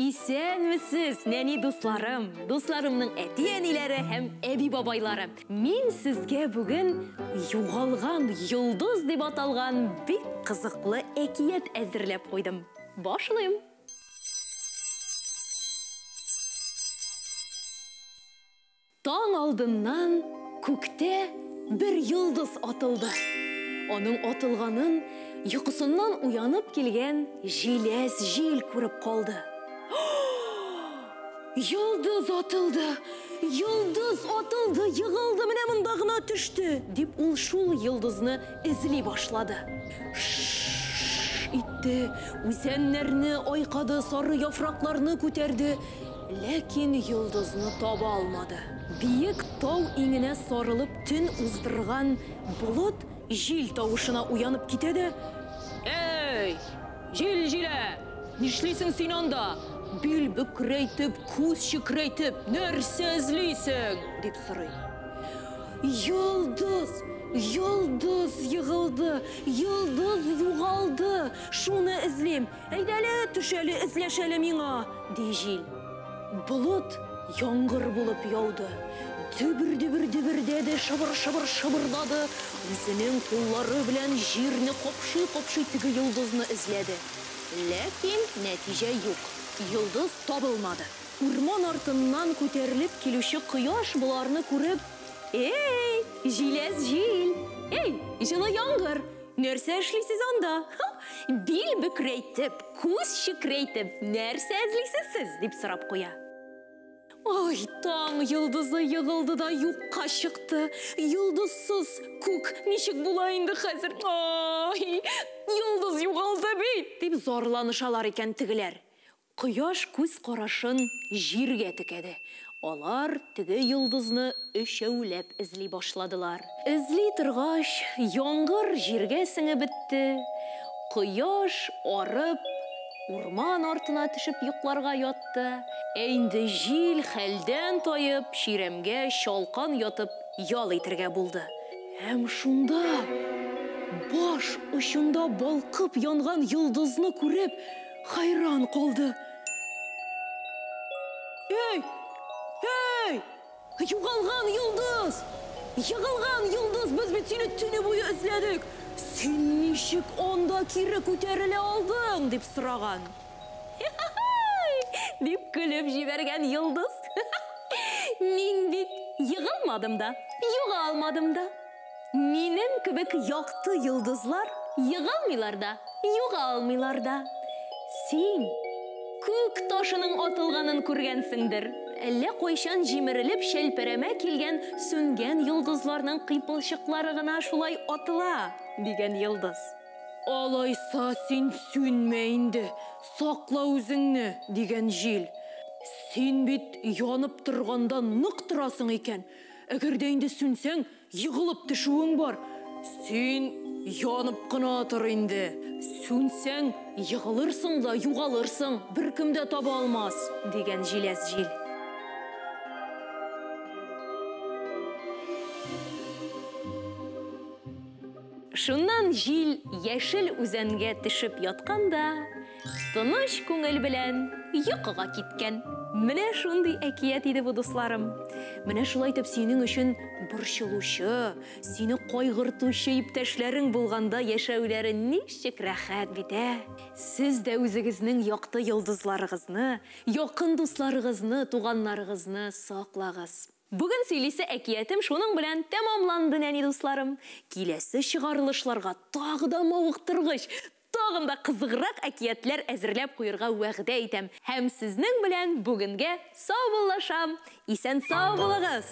Исәнмесез, нәни дусларым, дусларымның әти-әниләре һәм әби-бабайлары. Мин сезгә бүген Югалган йолдыз дип аталган бик кызыклы әкият әзерләп куйдым. Башлыйм. Таң алдыннан күктә бер йолдыз атылды. Аның атылганын йокысыннан уянып килгән җиләс җил күреп калды. Йолдыз атылды! Йолдыз атылды, егылды, менә монда гына төште! дип ул шул йолдызны эзли башлады. Ш-ш-ш итте, үзәннәрне айкады, сары яфракларны күтәрде. Ләкин йолдызны таба алмады. Биек тау иңенә сарылып төн уздырган болыт җил тавышына уянып китә дә, Әй, җил җилә! Нишлисең син анда? Бил бөкрәйтеп, күз чекрәйтеп, нәрсә эзлисең? дип сорый. Йолдыз! Йолдыз егылды! Йолдыз югалды! Шуны эзлим! Әйдәле, төш әле, эзләш әле миңа, ди җил. Болыт яңгыр булып яуды. Дөбер-дөбер дөбердәде, шыбыр-шыбыр шыбырдады. Үзенең куллары белән җирне капшый-капшый теге йолдызны эзләде. Ләкин нәтиҗә юк, йолдыз табылмады. Урман артыннан күтәрелеп килүче кояш боларны күреп, Эй, җиләс җил! Эй, җылы яңгыр! Нәрсә эшлисез анда? Ха! Бил бөкрәйтеп, күз чекрәйтеп, нәрсә эзлисез сез? дип сорап куя. Ай, таң йолдызы егылды да юкка чыкты. Йолдызсыз күк ничек була инде хәзер? Ай, йолдыз югалды бит! дип зарланышалар икән тегеләр. Кояш күз карашын җиргә текәде. Алар теге йолдызны өчәүләп эзли башладылар. Эзли торгач, яңгыр җиргә сеңеп бетте, кояш, арып, урман артына төшеп йокларга ятты, ә инде җил, хәлдән таеп, чирәмгә чалкан ятып ял итергә булды. Һәм шунда, баш очында балкып янган йолдызны күреп, Хәйран калды. Эй! Эй! Югалган йолдыз! Егылган йолдыз, без бит сине төне буе эзләдек. Син ничек анда кире күтәрелә алдың? дип сораган. Хи-хи-хи! дип көлеп җибәргән йолдыз. Мин бит егылмадым да, югалмадым да. Минем кебек якты йолдызлар егылмыйлар да, югалмыйлар да. Син күк ташының атылганын күргәнсеңдер. Әллә кайчан җимерелеп чәлпәрәмә килгән сүнгән йолдызларның кыйпылчыклары гына шулай атыла, дигән йолдыз. Алайса син сүнмә инде, сакла үзеңне, дигән җил. Син бит янып торганда нык торасың икән. Әгәр дә инде сүнсәң, егылып төшүең бар. Син янып кына тор инде. Сүнсәң, егылырсың да югалырсың, беркем дә таба алмас, дигән җиләс җил. Шуннан җил яшел үзәнгә төшеп яткан да, тыныч күңел белән йокыга киткән. Менә шундый әкият иде бу, дусларым. Менә шулай итеп синең өчен борчылучы, сине кайгыртучы иптәшләрең булганда яшәүләре ничек рәхәт бит, ә! Сез дә үзегезнең якты йолдызларыгызны, якын дусларыгызны, туганнарыгызны саклагыз. Бүген сөйлисе әкиятем шуның белән тәмамланды, нәни дусларым. Киләсе чыгарылышларга тагы да мавыктыргыч, тагын да кызыграк әкиятләр әзерләп куерга вәгъдә итәм. Һәм сезнең белән бүгенгә саубуллашам. Исән-сау булыгыз!